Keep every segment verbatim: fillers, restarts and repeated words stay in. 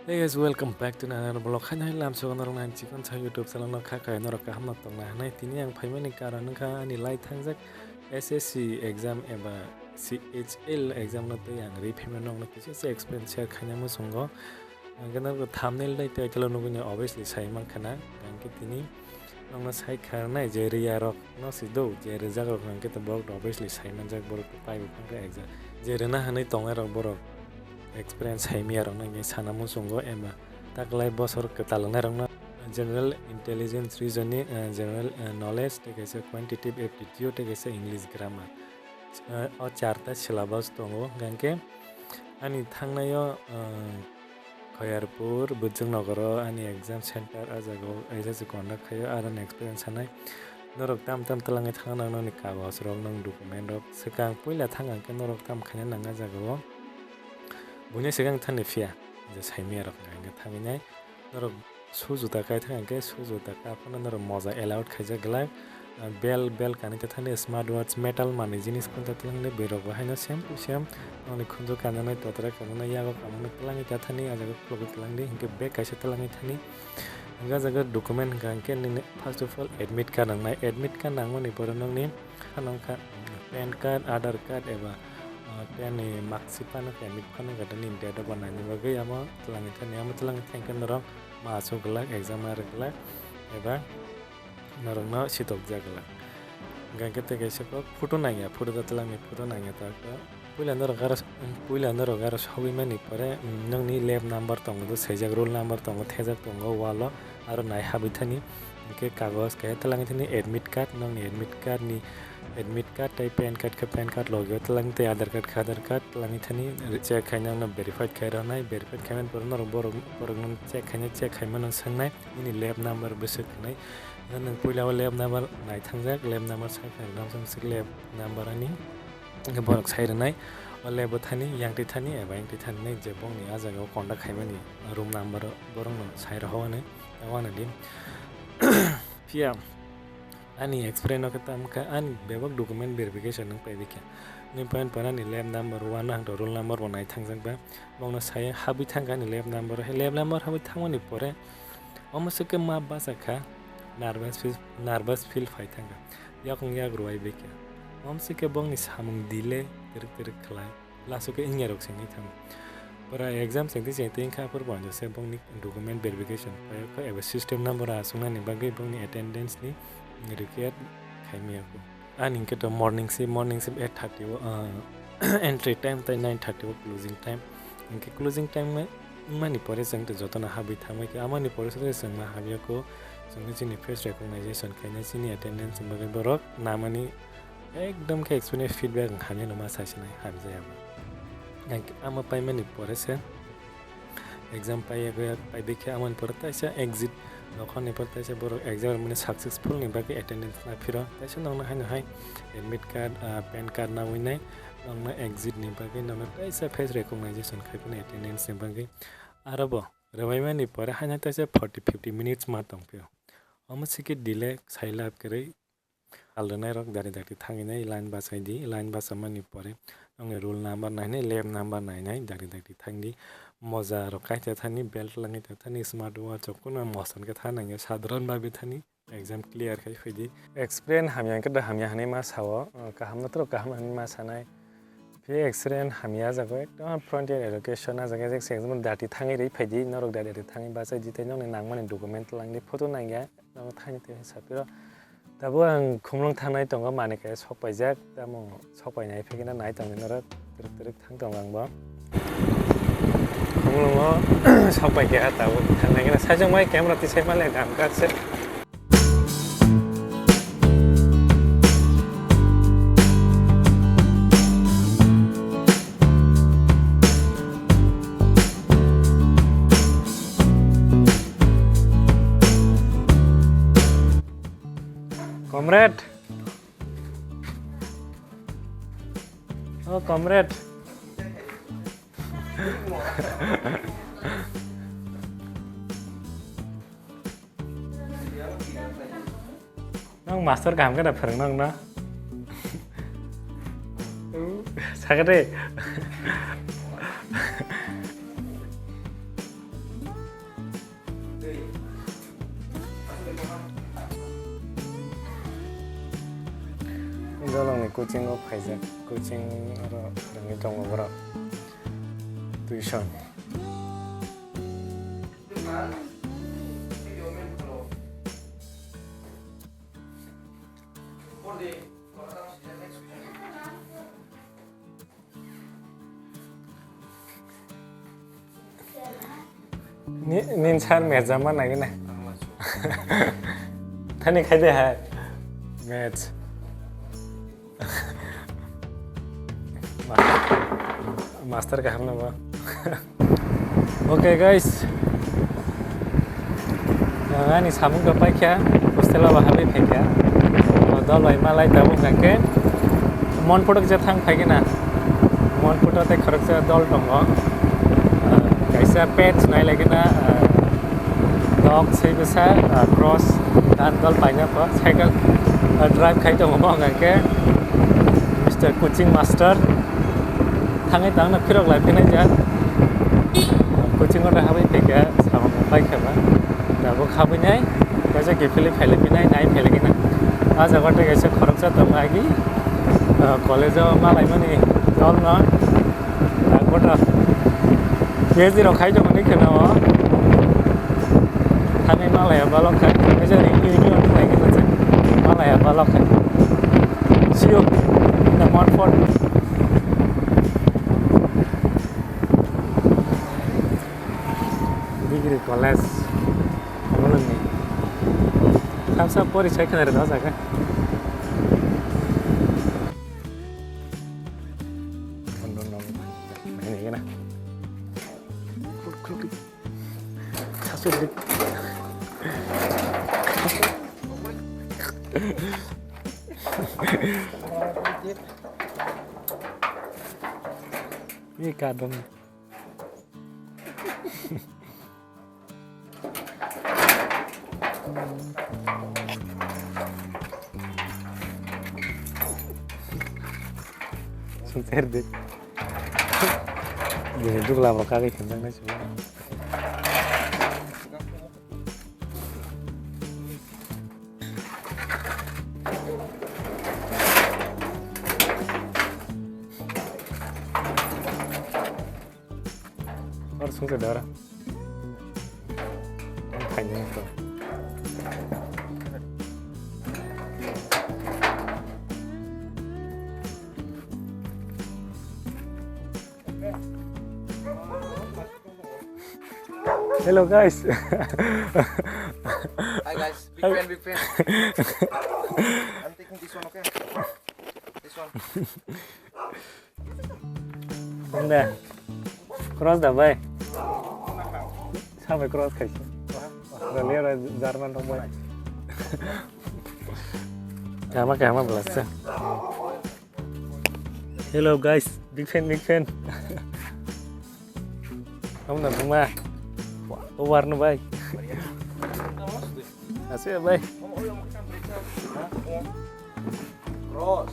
Hey guys, welcome back to another vlog. Haino hai lamsogo norok nai chikon sa YouTube channel no kha kha norok kaham no tongna hanai. Tini ang phaimani karon wngkha ani lai thangjak S S C exam eba C H L exam no tei ang ri phaimani nokno kisa se explain share khaina muchungo. Ang khe norok thumbnail tei title o nugui no obviously sai mankha na. Ang khe tini nokno sai kha nai je riya rok no si do, je rijak rok hwnkhe to borok to obviously sai manjak, borok to pai bo phang kha exam. Je rina hanwi tongnai rok borok experience hai miya rok no hwnwi sana muchungo eba taklai bosor kwtal wngnai rok no general intelligence, reasoning, eh, general, eh, knowledge tei kaisa quantitative aptitude tei kaisa English grammar. Eh, o charta syllabus tongo, hwnkhe ani thangnaio, eh, Khayarpur, Bujungnogoro ani exam center, ah jaga o exam se conduct khaio, aro experience sanai. Norok tam tam twlangwi thangna nang nokni kagoj rok, nang document rok. Swkang puila thang ang khe norok tam khaina nang ah jaga o. Buini swkang thani phiya, je saimaya rok hwnka hwnkhe thangwi nai. Norok shoe juta kai thang ang khe shoe juta ka phano norok moja allowed khaijak glak. Ah, bel, bel kanwi ta thani smart watch, metal manwi jinis phano ta twlangni bwrwi rok bo haino same to same. Nokni khunju kanjanai, totra kanjanai, yago kanjanai twlangwi ta thani, ah jaga khulogwi twlangdi, hinkhe bag kaisa twlangwi thani. Hinkhe ah jaga document hwnka hinkhe nini first of all admit card nangnai, admit card nangmani pore nokni phano wngkha pan card, Aadhaar card eba, ah, ten ni marksheet phano khe admit phano wngkha nini date of birth naini bagwi amo twlangwi thani, amo twlangwi thangkhe norok ma aswk glak, exam ma rwk glak eba norokno sitokjak glak. Hwnkhe tei kaisa kok photo nangya, photo da twlangni photo nangya ta khe. Puila norok aro, puila norok aro sogwi mani pore, mm, nokni lab number tongo, do swijak roll number tongo, thejak tongo wall o, aro nai habwi thani. Hwnkhe kagoj kaisa twlangwi thani admit card, nokni admit card ni, admit card tei pan card khe pan card logi o twlang tei Aadhaar card khe Aadhaar card twlangwi thani check khai nokno verified khai rwnai, verified khaimani pore norok borok, borokno check khaina check khaimano swngnai. Nini lab number bwswk hwnwi. Nwng puila o lab number nai thangjak, lab number sai kha, lab number ani borok sai rwnai. O lab o thani, yang twi thani, eba yang twi thani nai je bongni ah jaga o conduct khaimani room number o borokno sai rw hwnwi, ta uanw di. Phiya ani experience o khe tamo khe ani bebak document verification wng pai bikha. Nini point point ani lab number one no hwnkhe roll number bo nai thangjak ba. Bongno saya habwi thangkha ani lab number, hai lab number habwi thangmani pore omo se khe ma bachakha, nervous feel, nervous feel phai thangkha, yakung yak rwai baikha. Omo se khe bongni samung delay twrwk twrwk khlai, last o khe wngya rok sengwi thango. Pura exam sengti sengti wngkha, aphuru bo se bongni document verification phai kha eba system number aswknani bagwi bongni attendance ni required khaimaya kho. Ani hwnkhe to morning shift, morning shift eight thirty o, ah, entry time tei nine thirty o closing time. Hwnkhe closing time wngmani pore chwng tei jotono habwi thangbai khe, amoni pore se chwng ma habya kho, chwngno chini face recognition khaina chini attendance ni bagwi borok namani ekdom khe experience feedback hamya no ma sai sinai hamjaya bo. Hwnkhe amo paimani pore se exam paiya, paibai khe amoni pore taisa exit, nokhorni pore taisa borok exam rwmani successful ni bagwi attendance na phiro, taisa nokno haino hai admit card, ah, pan card nawi nai, nokno exit ni bagwi nokno taisa face recognition khai phano attendance ni bagwi. Aro bo rwbaimani pore haino taisa forty fifty minutes ma tongphio. Omo se khe delay sai lab kwrwi. Al rwnairok dari dakti thangwi nai line bachai di, line bachamani pore nokni roll number nainai, lab number nainai, dari dakti thangdi. Moja rok kaisa thani, belt langwi thani, smart watch rok kuno mosan khe tha nangya, sadharan bhabe thani exam clear khai phaidi. Experience hamya hwnkhe da hamya hinwi ma sao, kaham no tro kaham hinwi ma sanai. Phiya experience hamya jago, ekdom frontier education, ah jaga exam dati thangwi rwi phaidi, norok dari dakti thangwi bachai di, tei nokni nangmani document langdi, photo nangya, nogo thaini twi sapiro. Tabuk ang Khumlwng thangnai tongo, manwi kaya sok paijak, tamo sok painai phikhe nai tongdi norok, twrwk twrwk thang tongo ang bo. Khumlwngo sok paikha tabuk, thangnai khe saichung bai camera tisai male gam kak se. Comrade. Oh, comrade. Nang master kaham khe da phwrwng nang na? Sakhe de. Coaching o phaijak, coaching oro rwngwi tongo borok. Tuition. Ni, nin sar maths jama nai na. Thani khai de hai. Maths. Master kaham na ba. Okay, guys. Ang ani samung rok paikha, hostel o bahabai phaikha. O dol bai malai tabuk hwnkhe Monphoto kisa thang phaikhe na. Monphoto tei khoroksa dol tongo. Ah, kaisa pet nai lai na, ah, dog sei bwsa, ah, cross dan dol paina pho cycle, ah, drive khai tongo bo hwnkhe Mister Coaching Master. Thangwi tangno phirok lai phinai jak. Coaching o habwi phaikha, samung paikha ba. Tabuk habwi nai, kaisa kiphilwi phailai phinai, nai phailai khna. A jaga tei kaisa khoroksa tongo agi, ah, college o malaimani dolno. Tabuk P H D rok khai tongmani khna o. Thangwi malaya balok khai, kaisa reunion khlai khna se. Malaya balok khai. See you in the Montfort. Degree College. Bolongni. Samsa pori sai khna rw jaga. Kondo nong. Nai nai na. Khuluk khuluk. Sasu dik. Ye kadam. Sung ter de. Bini duglam rok kagwi khenjaknai se. Or sung se dara. Ang khaini to. Hello guys. Hi guys, big fan, big fan. I'm taking this one, okay? This one. Bunda. Cross da bai. Sabai cross khaisi. Australia ra German rok bai. Kama kama belasa. Hello guys, big fan, big fan. Kamu na buma. Warna bai. Asik ya bai. Cross.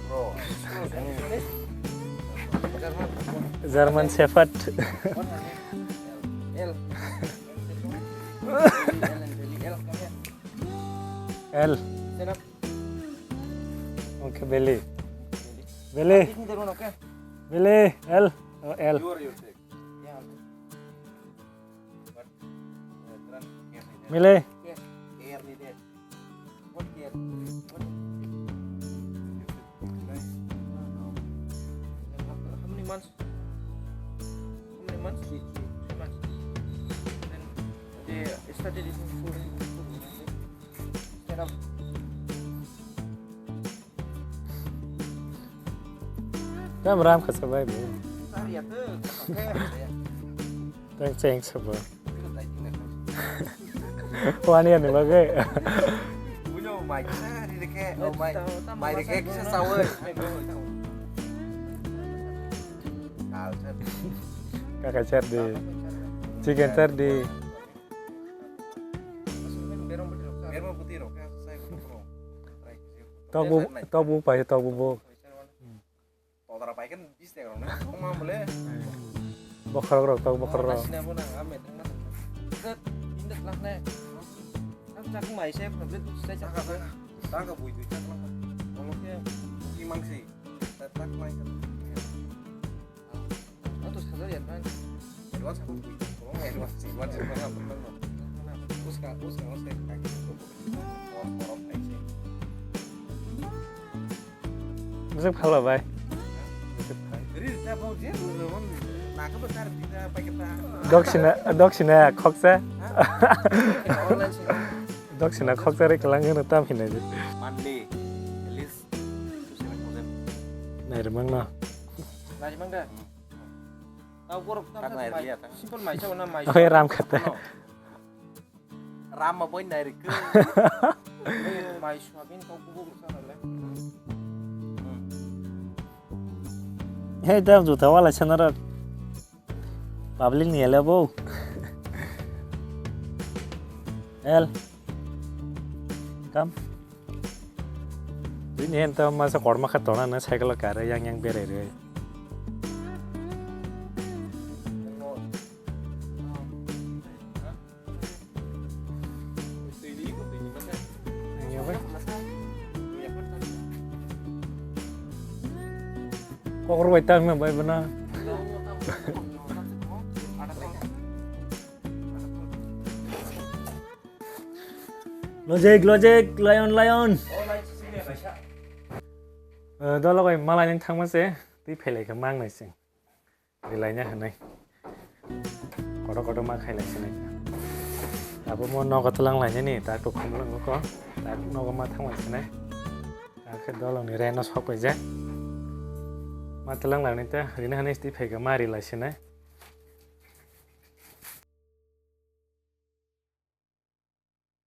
Cross. German Shepherd. L. L. Stand up. Okay, belly. Belly. This is the one, okay? Belly, L. Oh, L. You are your take. Yeah, okay. But, uh, run carefully there. Belly. Yes. Carefully there. What care? What? How many months? How many months? Three, three. Three months. Then they started eating food. Instead of Ram ram khasa bai bo. Sorry, ya tuh. Thanks, thanks, bro. One year ni bagwi. Punya mai kisa hari deke, oh mai, mai deke kisa sawe. Kaka char di, chicken char di. Tok bu, tok bu pai, tok bu bu. Todra pai kan bis de rong na. Kong ma bole. Bokhorok rok tok bokhorok rok. Sina bo nang ame tang na. Indet, indet lak ne. Ang chak mai se, pablet sai chak. Taka bui dui chak lang. Imang si. Tak tak mai. Ang to sajar ya, kan? Advance ako. Kung advance, advance, advance, advance. Uska, uska, uska. Bwswk phalo bai. Bwswk phalo. Ri ta bo je na ka ba tar di ta pa ka ta. Doksina, doksina khoksa. Online sing. Doksina khoksa ri kelang no tam hinai di. Monthly, at least two seven thousand. Nai remang no. Nai remang da. Tau borok tam. Simple mai sa na mai. Oi ram khata. Rama boy nai rikhu. Mai suabin tau kubuk sana le. Hei, tang juta wala sana rat. Public ni ele bo. El. Kam. Bini henta masa korma kha tona na cycle kare yang yang berai re. Kokor bai tang na bai bana. Logic, logic, lion, lion. Eh, dolo bai malai nang thangma se, twi phelai khe mang nai sing. Rilaina hinwi. Kotor kotor ma khailai sinai. Abo mo nogo twlang lainani, ta tok khumlwngo ko. Ta nogo ma thangmani sinai. Ta khe dolongni reno sok paijak. Ma twlang lainai ta rina hinwi twi phaikha ma rilai sinai.